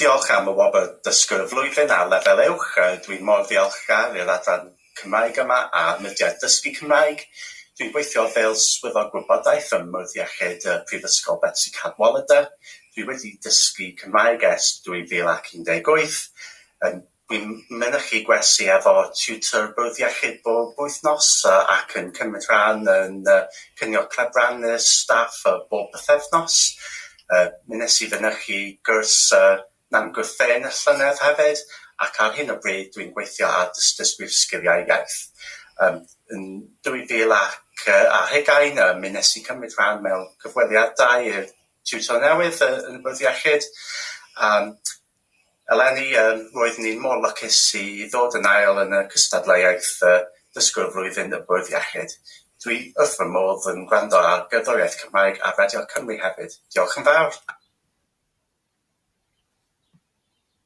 Diolch am y wobr Dysgwr y Flwyddyn ar lefel uwch. Dwi'n mor ddiolchgar i'r adran Cymraeg yma a'r mudiad Dysgu Cymraeg. Dwi'n gweithio fel swyddog gwybodaeth ym Mwrdd Iechyd Prifysgol Betsi Cadwaladr. Dwi wedi dysgu Cymraeg ers 2018. Dwi'n mynychu gwersi efo tutor Bwrdd Iechyd bob wythnos ac yn cymryd rhan yn cinio clebranus staff bob pythefnos. Mi wnes i fynychu gwrs Nant Gwrtheyrn y llynedd hefyd, ac ar hyn o bryd dwi'n gweithio ar dystysgrif sgiliau iaith. Yn 2020, mi wnes i cymryd rhan mewn cyfweliadau i'r tiwtor newydd yn y Bwrdd Iechyd. Eleni, roeddwn i'n mor lwcus i ddod yn ail yn y cystadleuaeth Dysgwr y Flwyddyn y Bwrdd Iechyd. Dwi wrth fy modd yn gwrando ar gerddoriaeth Cymraeg ar Radio Cymru hefyd. Diolch yn fawr.